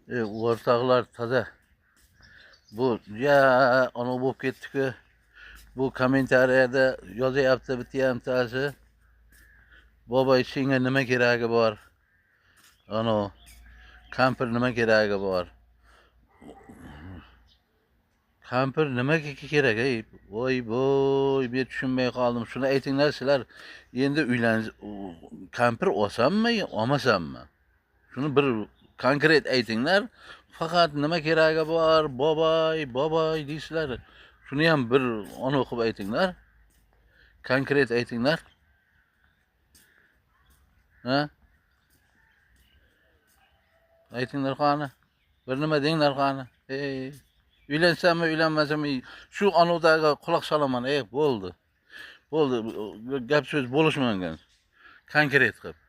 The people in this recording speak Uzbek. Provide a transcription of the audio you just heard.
O'rtoqlar toza. Bu ya ana bo'lib ketdi-ku. Bu kommentariyada yozyapti bitta bittasi. Boboy senga nima keragi bor? Ana kampir nima keragi bor? Kampir nimaga kerak ey? Voy voy, men tushunmay qoldim. Shuni aytinglar sizlar, endi uylan kampir olsammi, olmasammi? Shuni bir konkret aytinglar. Faqat nima keragi bor, boboy, boboy deysizlar. Shuni ham bir aniq qilib aytinglar. Konkret aytinglar. Ha? Aytinglar qani. Bir nima denglar qani. Ey, uylansammi, uylanmasammi, shu anudagi quloq solaman. Ey, bo'ldi. Bo'ldi, gap so'z bo'lishmagan. Konkret qilib.